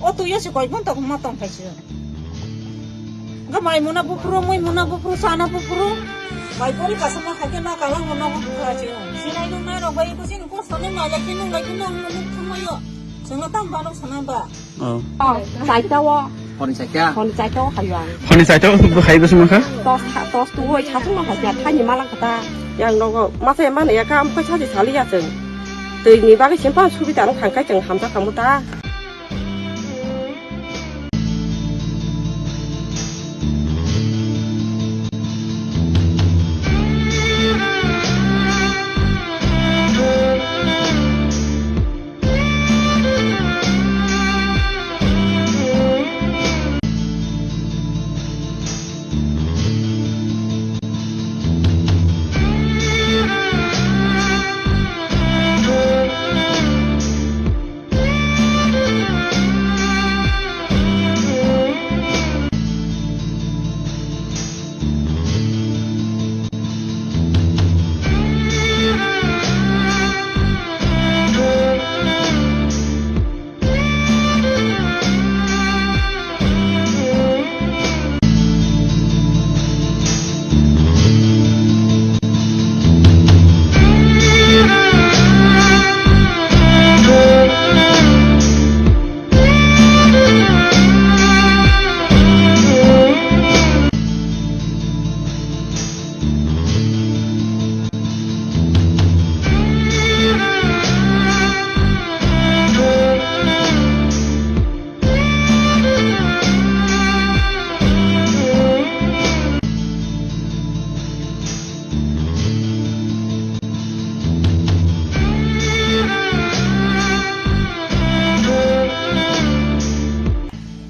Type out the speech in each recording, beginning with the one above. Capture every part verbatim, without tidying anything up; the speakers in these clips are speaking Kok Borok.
O twi o se koi bon tong ma tong khai se. Ga mai muna bufru, mui muna bufru, sana bufru. Bai pori kasama khai ke na kalang muna bufru khai se. Sinai nung nai rok bai ko sin ko sone ma lai ke nung lai ke nung nung thang mai yo. Sengna tam ba rok sana ba. Oh. Oh, saita o. Honi saita. Honi saita o khayo ang. Honi saita o bo khai bwsma kha? Tos kha, tos tu oi, satung ma kha, thani malang kha ta. Yang nogo, masa yang mana ya ka, am kha sadi sali ya cheng. Twi ni bagwi sim pa subida no khang khai cheng hamjak kamu ta.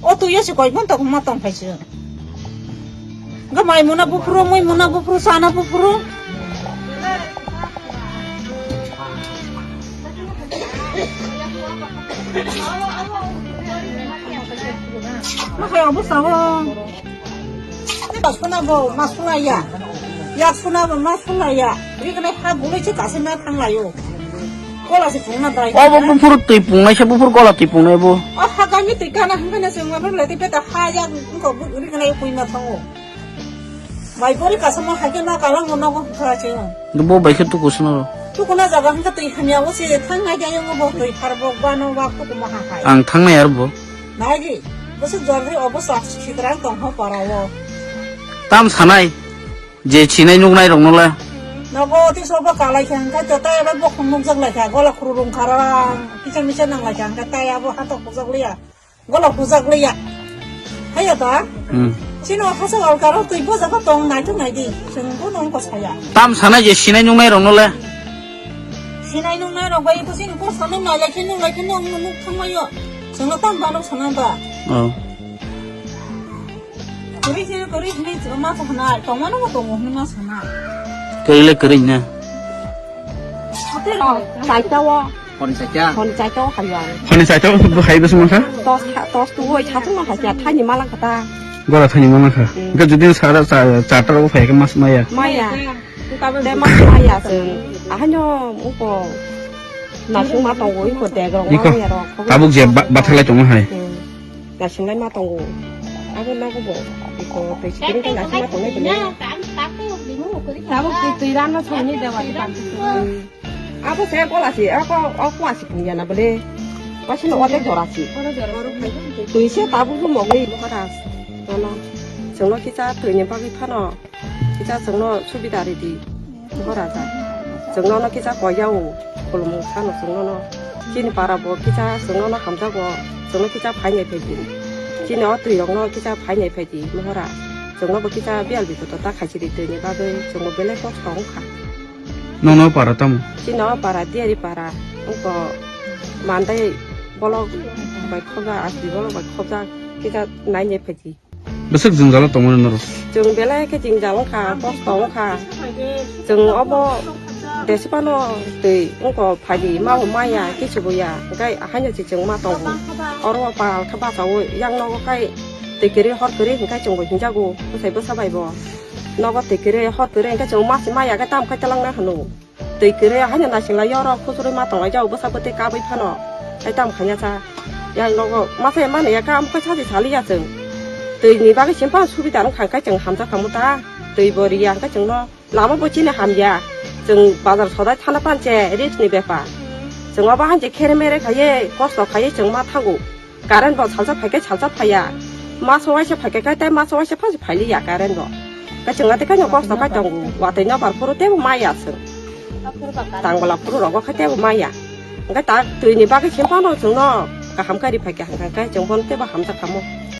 O twi o se koi bon tong ma tong khai se. Ga mai muna bufru, mui muna bufru, sana bufru. Ma khai obo sao. Ni ba suna bo, ma suna ya. Ya suna bo, ma suna ya. Ri kene ha bulai se kasi ma thang layo. Kola se pungna dai. Obo bufru twi pungnai se, bufru kola twi pungnai bo. O ha gami twi kana hingkana se ma le te peta ha ya ko ri kene pui ma thango. Bai pori kasama hai ke na kalang mo nogo kha che. Bo bai khe tuku suna ro. Tuku na jaga hingka twi hamya o se thang nai ya ngo bo twi har bo ba no ba tuku ma ha hai. Ang thang nai ar bo. Nai di. Bo se jor ri obo sa sitrang tong ho para o. Tam sanai. Je sinai nuknai rok no le. Nogo ti so bo kalai khe hingka te tai abo bo khum nuk jak lai kha gola khuru rung kharang. Kisa misa nang lai kha hingka tai abo ha to khujak liya. Golok bujak liya. Haya ta? Hmm. Sino hasa al karo twi boja ko tong nai to nai di. Sung ko nong ko saya. Tam sana je sinai nung nai rong no le. Sinai nung nai rong bai ko sin ko sana nai le kin nung le kin nung nung thang mayo. Sung tam ba no sana ba. Oh. Kuri sino kuri sini ma sana tong ma no tong ma sana. Kuri le kuri na. Hotel. Saita o. Honi saita. Honi saita o khayo ang. Honi saita o bo khai bwsma kha? Tos kha, tos tu oi satung ma kha, thani malang kha ta. Gora thani malang kha. Hmm. Ga judin sara cha-, charta o phai khe mas maya. Maya. Te mas maya chwng. Ahanyo uko nasung ma tongo, iko deg rok ma maya rok. Iko tabuk je ba-, bathalai tongo hai. Hmm. Nasinglai ma tongo. Abo nogo bo. Iko tei sikiri tei nasing ma tongnai tongwi. Tabuk twi, twi rano songni dewa di panti. Hmm. Abo se gola si, abo, o kuwa si pungya na bole. Ba sino otek jora si. Twi se tabuk bo mogwi. Mokara. Nono. Chwngno kisa twini bagwi phano. Kisa chwngno subida ridi. Mokara ja. Chwngno no kisa koyao. Khulumung sano chwngno no. Chini para bo kisa chwngno no hamjago. Chwngno kisa phainai phaidi. Chini o twi rokno kisa phainai phaidi. Mokara. Chwngno bo kisa biyal bikhoto ta khaisidi twini bagwi. Chwngbo belai kosto wngkha. Nono para tamo? Chini o para, Diyari para. Wngkha mandai bolok bai khobjak, asdi bolok bai khobjak, kisa nainai phaidi. Bwswk jwngjalo tongmani norok? Chwng belai khe jwngjal wngkha, kosto wngkha. Chwng obo desi phano twi wngkha phaidi, ma bo maya, kisu bo ya, hwnkhe haino se chwng ma tongo. Oro o pal khe bachaui, yang nogo khai twi kwrwi hor kwrwi hwnkhe chwngbo hinjago, bwsai bwsa bai bo. Nogo twi kwrwi hor kwrwi hwnkhe chwng ma se maya khe tamo khai twlangna hwno. Twi kwrwi haino naisingla yorok kuchurwi ma tonglai jao bwsa bwtwi kabwi phano. Hai tamo khaina cha. Yang nogo masa mani ya kam khe saji sali ya chwng. Twi ni bagwi sim pan subida wng kha khe chwng hamjak khamu ta. Twi bo ri ya khe chwng no lama bo chini ham ya. Chwng bazar sodai thana pan che rich ni bepar. Chwng obo han je khere mere khaye kosto khaye chwng ma thango. Current bo salsa phaikhe salsa phaiya. Maso waisa phaikhe khai tei maso waisa phasi phailiya current bo. Khe chwng ate khaino kosto khai tongo. Watwi nobar phuru tebo maya chwng. Tangbola phuru rogo khai tebo maya. Hwnkhe ta twi ni bagwi sim phano chwngno kaham kari phaikhe hwnkhe chwng bono tebo hamjak khamu.